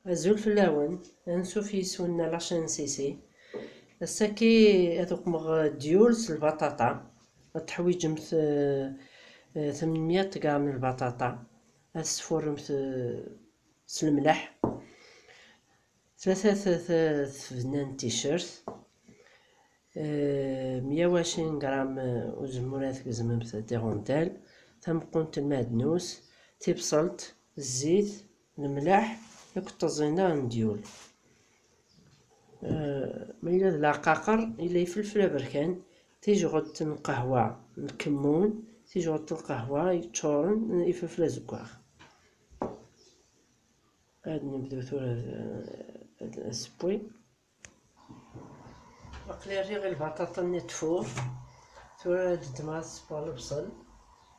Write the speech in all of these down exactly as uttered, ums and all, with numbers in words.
Azul fell-awen, ansuf yis-wen la chaîne C C. Ass-agi ad uqmeɣ ddyul s lbaṭaṭa. Ad teḥwiǧemt, eh, eh, tmenmya gram n lbaṭaṭa. Ad tesfurremt, eh, s lemleḥ. Tlata t-, t-, tfedna n t-shirt. Eh, meyya u ɛecrin gram, eh, uzemmur ad tgezmemt d iɣuntal, tameqqunt n lmeɛdnus, tibṣelt, zzit, lemleḥ, akked teẓẓina n ddyul. Eh, ma yella d leɛqaqer, yella ifelfel aberkan, tijɣelt n lqahwa n lkemmun, tijɣelt n lqahwa yeččuren ifelfel azeggaɣ. Ad nebdu tura, eh, ad, asewwi. Aql-i rriɣ lbaṭaṭa-nni tfur. Tura ad ddmeɣ ad ṣebbeɣ lebṣel.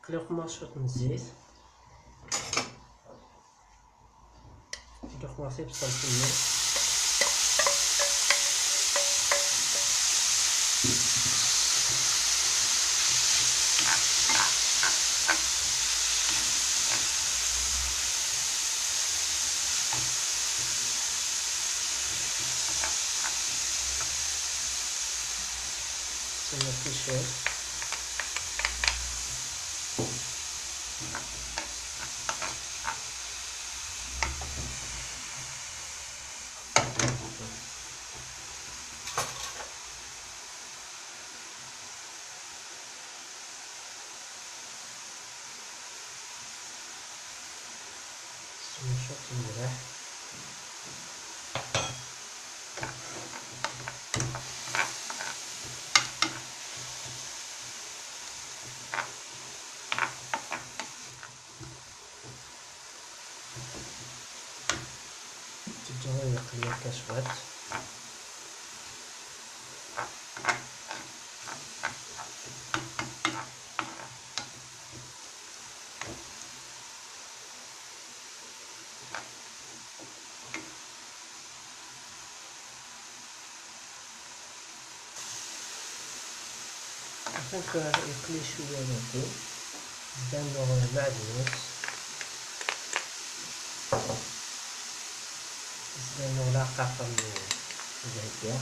Aql-i uqmeɣ cwiṭ n zzit. Ad uqmeɣ tibṣelt-nni. Sima t-shirt. Sima cwiṭ n lmelḥ. Teǧǧeḍ ad yeqqel akka cwiṭ. Atan tura yeqli cwiya dagi. Zdan nuɣ lmeɛdnus. Zdan nuɣ leɛqaqer n zhegga.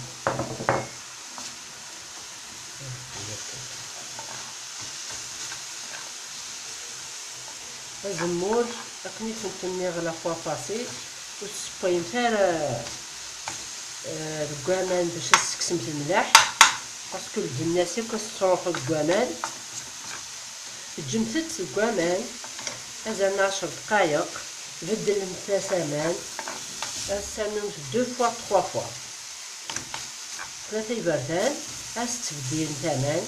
Azemmur, akken i kent-nniɣ la fois passée, ur tessewwayemt ara, eh, deg waman bac ad tesseksemt lmelḥ, parce que lbenna-s akk ad s-tettruḥu deg waman. Teǧǧemt-tt deg waman azal n ɛecr dqayeq, beddlemt-as aman, ad s-ternumt deux fois, trois fois. Tlata iberdan, ad s-tbeddilemt aman.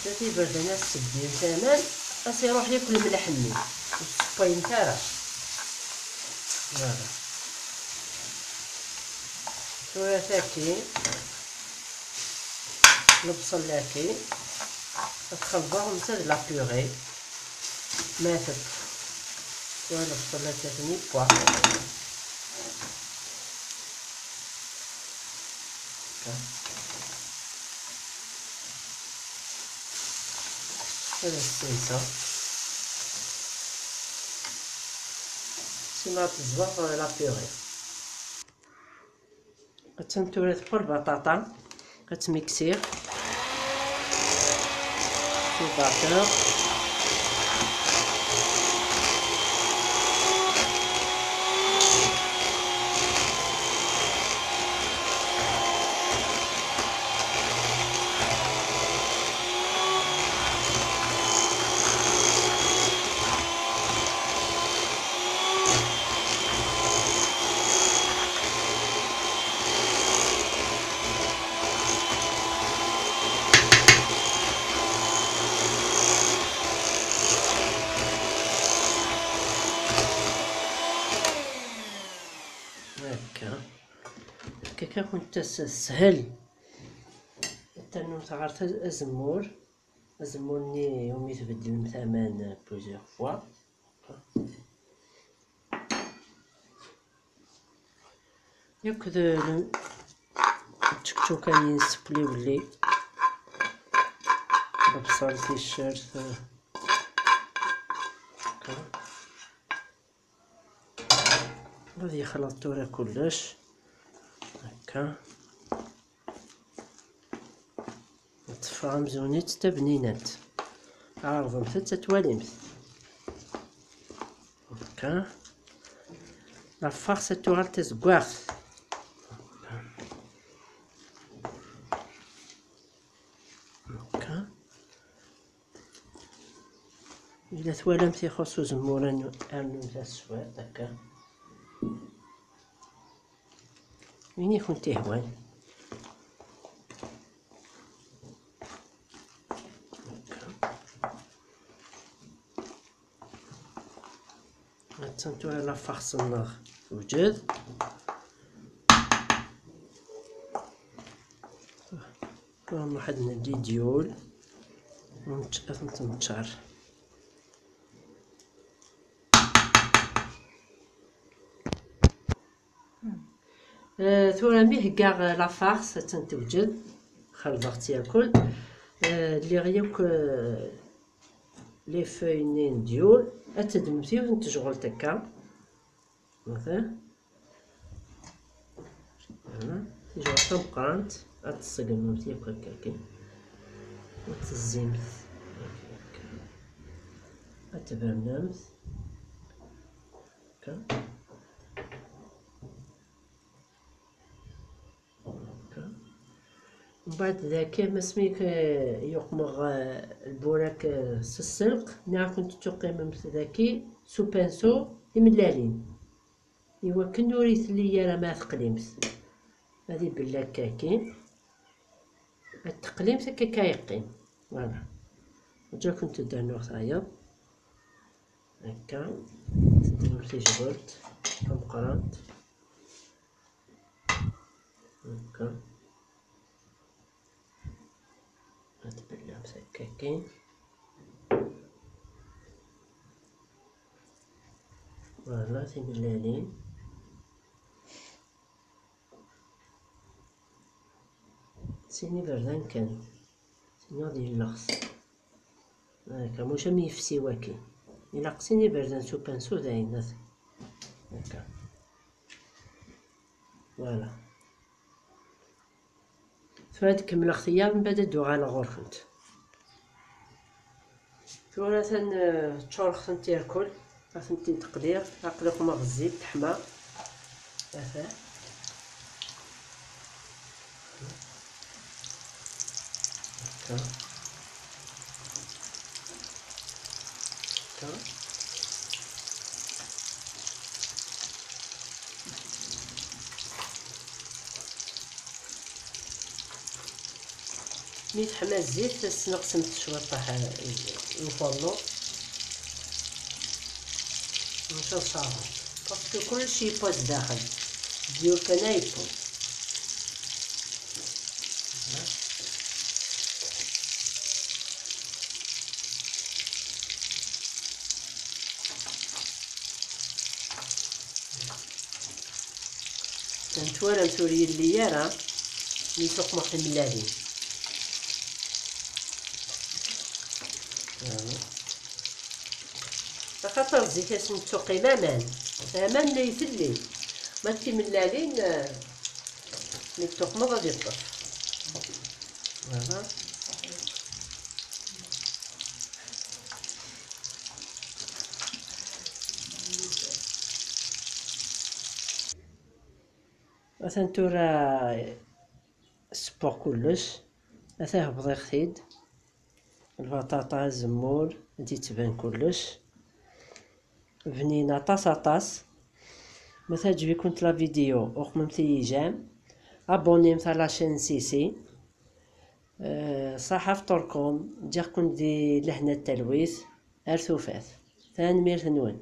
Tlata iberdan, ad s-tbeddilemt aman, ad s-iruḥ yakk lemleḥ-nni, ur tessewwayemt ara. Voilà. Tura tagi, lebṣel-agi, ad txelḍeḍ netta d la purée. Ma tef-, tura lebṣel-agi ad t-nibwa. Ad as-ssenseɣ. Sima ad teẓẓeɣ la purée. Attan tura tewwa lbaṭaṭa, ad tt-miksiɣ s ubaṭer. Akka. Akka kan kunt teshel. Tannumt ɣer ta-, azemmur. Azemmur-nni umi tbeddlemt aman plusieurs fois. Yakk d tčekčuka-nni n tsefliwli, lebṣel, ticcert, akka. Ad yexleḍ tura kullec. Akka. Ad teffeɣ amzun-itt d tabninant. Ɛerḍemt-tt ad twalimt. Akka. La farce ad tuɣal d tazeggaɣt. Akka. Ila twalamt ixuṣṣ uzemmur, anu-, rnumt-as cwiṭ akka. Win i kent-ihwan. Akka. Attan tura la farce-nneɣ tewjed. Tura nruḥ ad nelli dyul, ad tent-neččar. Eh, tura mi heggaɣ, eh, la farce, attan tewjed, xelḍeɣ-tt yakk. Eh, lliɣ yakk, eh, les feuilles-nni n dyul, ad teddmemt yiwet n tejɣelt akka. Ata. Voilà. Tijɣelt tameqqrant, ad tṣeggmemt yakk akka akken. Ad tezzimt. Akka. Ad tbernemt. Akka. Mbeɛd daki, asmi k-, yuqmeɣ, eh, lburak, eh, s sselq, nniɣ-akent tettuqqimemt daki s upinceau timellalin, iwakken ur itelli ara ma teqlimt. Ad ibell akkaki, ad teqlimt akka akka yeqqim. Voilà. Ǧǧakent-d rnuɣ tayeḍ. Akka. Teddem tijɣelt tameqqrant. Akka. Ad tbellamt akka kan. Voilà, timellalin. Sin iberdan kan. Sin ad yelleɣs. Akka, maca mi yefsi waki. Ilaq sin iberdan s upinceau dayen, at-, akka. Voilà. Tura ad kemmleɣ tiyaḍ, mbeɛd ad d-uɣaleɣ ɣur-kent. Tura atan, eh, ččureɣ-tent irkul, ad tent-id-qliɣ, aql-ikem ɣezzif, teḥma. Ata. Akka. Akka. Mi teḥma zzit, tesneqsemt cwiṭ, ah, i uxelluṭ. Maca ṣaḥit. Parce que kullec yewwa zdaxel. Dyur kan ay yewwa. Kan twalamt ur yelli ara mi tuqmeɣ timellalin. Axaṭer zik asen-d-tuqim aman. Aman la itelli. Ma d timellalin, eh, mi d-tuqmeḍ ad yeṭṭef. Voilà. Atan tura ssewweɣ kullec. Ata bḍiɣ-t-id. Lbaṭaṭa, azemmur, ad d-yettban kullec. Bnin aṭas, aṭas. Ma teɛǧeb-ikent la vidéo, uqmemt-iyi j'aime. Abonnemt à la chaîne Sisi. Eh, ṣaḥa fṭurkum, ǧǧiɣ-ken di lehna d talwit. Ar tufat. Tanemmirt-nwen.